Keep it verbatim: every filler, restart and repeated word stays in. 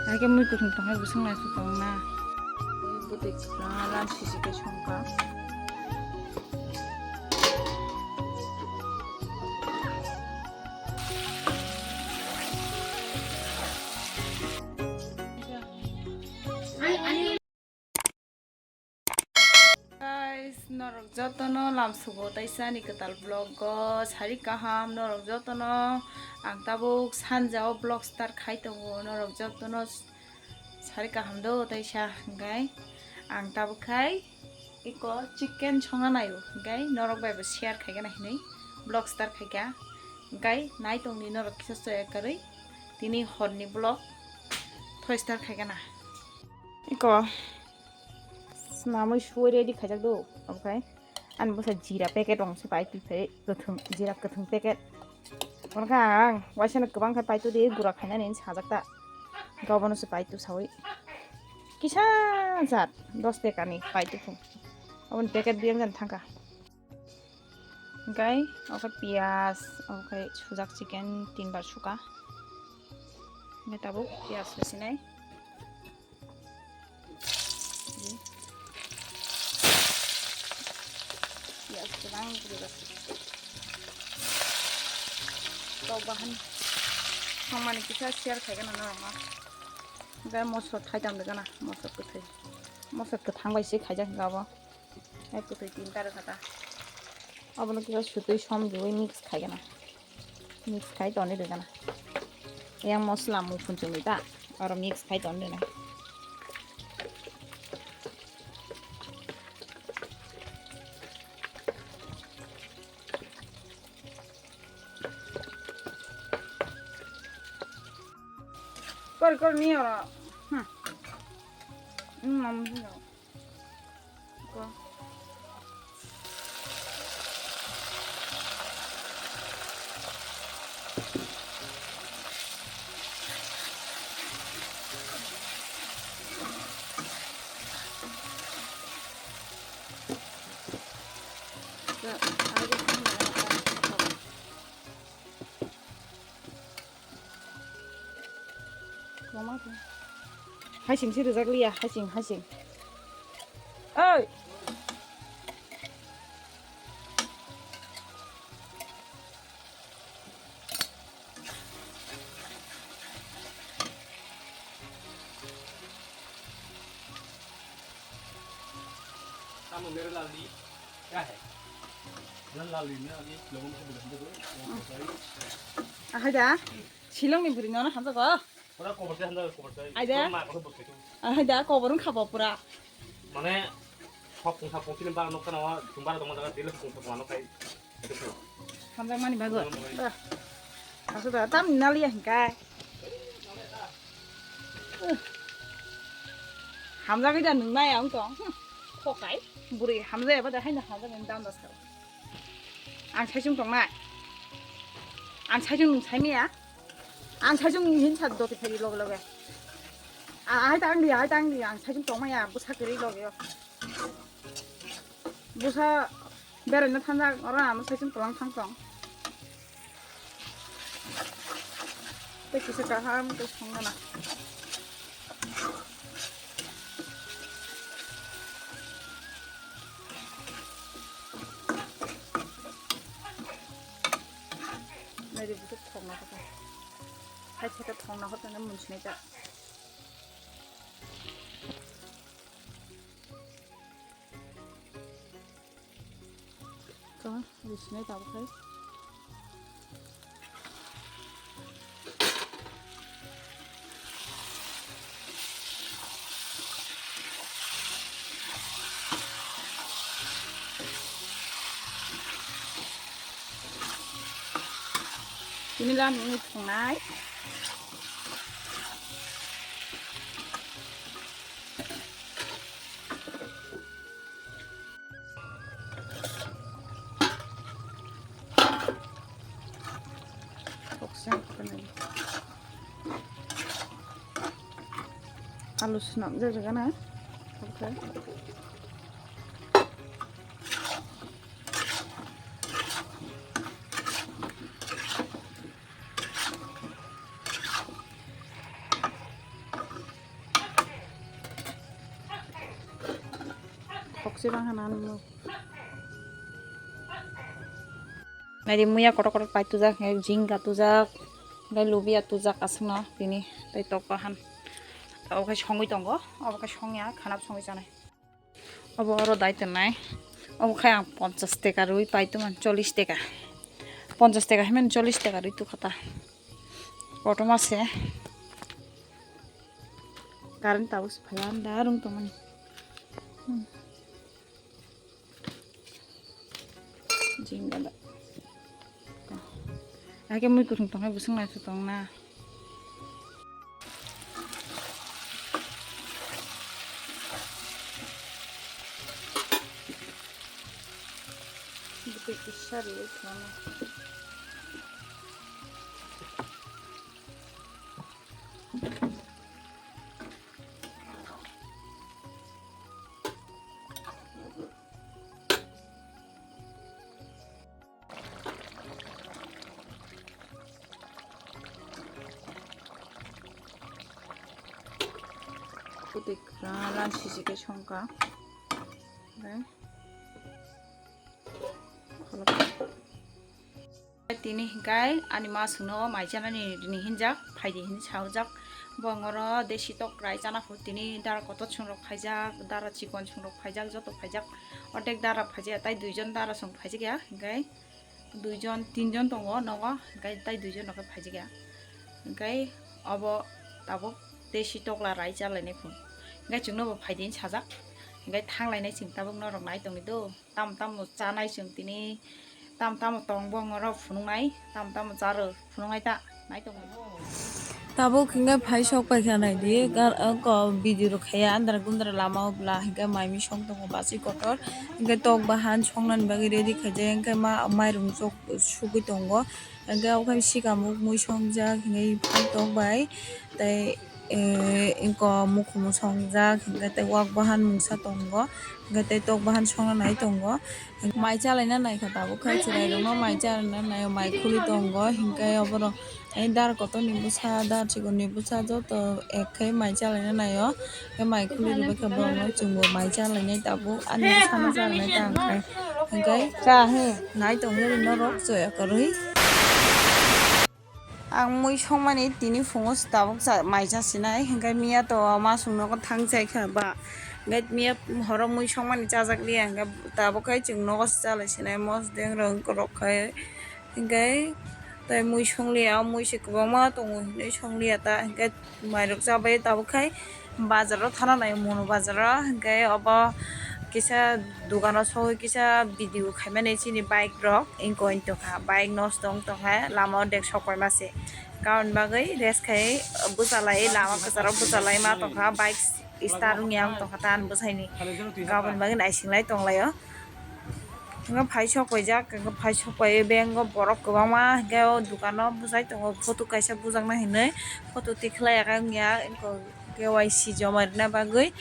Hai khe mui kuthum tong hai bwswk naisu tong na. Bwtwi kwchwng lan sisi khe songkha. Guys, norok jotono lamsugo taisa ani kwtal vlog o sari kaham. Norok jotono ang tabuk sanja o vlog start khai tongo. Norok jotono sari kaham do taisa, hwnkhe ang tabuk khai iko chicken songna naio, hwnkhe norok bai bo share khaigana hinwi vlog start khaikha. Hwnkhe nai tongdi norok kisa soya kwrwi tini horni vlog thoi start khaigana. Iko. Swnamwi suwi ready khaijak do, omo khai ani bwsa jira packet rok se pai twi phai kwthwng, jira kwthwng packet. Omo khe ang waisa no kwbang khe pai twi di, gura khainani hinwi sajak ta. Obono se pai twi sawi kisa jat dos taka ni pai twi phung. Oboni packet biyang jan thangkha. Hwnkhe omo khe piyaj, omo khe sujak chicken tinbar suka. Hwnkhe tabuk piyaj rw sinai. Piyaj kwbang rwjak. Tok bahan songmani kisa share khaigana norokno. Hwnkhe mosla thaitham rwgana, mosla kwthwi. Mosla kwthang bai se khaijak hwnkhe abo. Hai kwthwi tinta rwkha ta. Abono kisa sutwi som riwi mix khaigana. Mix khai toni rwgana. Yang mosla mui phunchungwi ta. Oro mix khai toni rwna. Kor kor ni oro. Hmm. Hmm, mam ni oro. Kor. Kwbangma khe. Hasing se rwjak liya, hasing, hasing. Oi! Tamo mere laldi kya hai? Na laldi na abhi logon ko bole hum to. Ahai da, Shillong ni bwrwi nono hamjago. Pura koborsa hamjago, koborsa. Ai da. Ma ko bosai tu. Ahai da, kobor wng kha bo pura. Mane, sopung sapung chini bara nokta no, chung bara tongma jaga, daily sopung sapung ano khai. Hamjakmani bagwi. Hamjakmani bagwi. Bah. Aswk da, tamni naliya hinkai. Uh. Hamjagwi da nwng nai ang tong. Hmm. Khokai. Bwrwi hamjaya ba da haino hamjakmani dam da sao. Ang saichung tongnai. Ang saichung nwng saimaya. Ang saichung nwng hin sa doti phai loge loge. A-, ahai tang di, ahai tang di. Ang saichung tongmaya. Bwsa kwrwi loge o. Bwsa beraina thangjak, oro ano saichung kwbang thang tong. Tei kisa kaham khe songna na. Nai di, bwswk thokna khe. Hai khe thokna khe tongna mun sinai ta. Tong, risinai tabuk hai. Tini lam ni thongnai. Alu swnam jak jak na. Okay. Kok se bang hana nung. Nai di muya kotor kotor pai tujak, nai jingga tujak, nai lubia tujak aswkno tini tei tok bahan. Obo khe songwi tongo, obo khe songya, khana songwi chanai. Obo oro dai tongnai, obo khe ang ponchas teka rwi pai tongmani, chollish teka, ponchas teka hinmani chollish teka rwi tukha ta. Kotorma se. Current tabuk se phaiya, da rung tongmani. Hmm. Jing gada. Ake mui kuthung tongnai, busung nai tong na. Bwtwi kisa rwi tongna. Bwtwi kwran sijike songkha. Oke. Tini hinkhe ani ma songno mai chanani rini hinjak, phaidi hinwi saujak. Bo ang oro desi tok rai chana phuru tini dara kotor songrok phaijak, dara chikon songrok phaijak, joto phaijak. Ordek dara phaijak, tai duijon dara song phaijak ya, hinkhe duijon, tinjon tongo nogo, hinkhe tai duijon rok khe phaijak ya. Hinkhe obo tabuk desi tokla rai chalainai phuru. Hinkhe chwngno bo phaidi hinwi sajak, hinkhe thanglainai chwng tabuk norok nai tongwi do. Tamo tamo chanai chwng tini, tamo tamo tong bo oro phunuknai, tamo tamo charo phunuknai ta, nai tongmani. Tabuk hinkhe phai sok paikha naidi, gar-, oko video rok khaiya andra gundra lama o bwla hinkhe mai misong tongo bachwi kotor, hinkhe tok bahan songnani bagwi ready khaijak, hinkhe ma mairung chok sugwi tongo, hinkhe okhai sikamo mui songjak hinkhe phai tok bai tei. Eh, ingko mukhumu songjak, hinkhe tei wak bahan mungsa tongo, hinkhe tei tok bahan songna nai tongo. Mai chalaina naikha tabuk khe chwrairokno mai chalaina naio, mai khuli tongo, hinkhe oborok dar kotorni bwsa, dar chikonni bwsa joto ek khe mai chalaina naio, khe mai khuli rwbaikha borokno chwngbo mai chalainai tabuk ani bwsano chalainai tang khe, hinkhe nai tongwi norok choya kwrwi. Ang mui songmani tini phungo tabuk cha-, mai cha sinai, hinkhe miya to ma songno thang chai kha ba, hinkhe miya horo mui songmani chajak liya, hinkhe tabuk khe chwng nogo se chalai sinai mosdeng rwng kwrwk khai, hinkhe tei mui song liya, mui se kwbangma tongo hinwi song liya ta, hinkhe. Mairok chabai tabuk khai bazar o thana nai, Mono bazar o, hinkhe obo kisa dogano sogwi kisa video khaimani chini bike rok ingkoi tongkha, bike nosto wng tongkha, lama o dek sok paima se, karon bagwi rest khai bwchalai lama kwcharo bwchalai ma tongkha, bike start wngya wng tongkha ta ani bwsaini, kaboni bagwi naising lai tonglaio. Hinkhe phai sok paijak, hinkhe phai sok pai bank o borok kwbangma, hinkhe o dogano bwsai tongo, photo kaisa bujakna hinwi photo tikhlai ya khe wngya, K Y C joma rwna bagwi.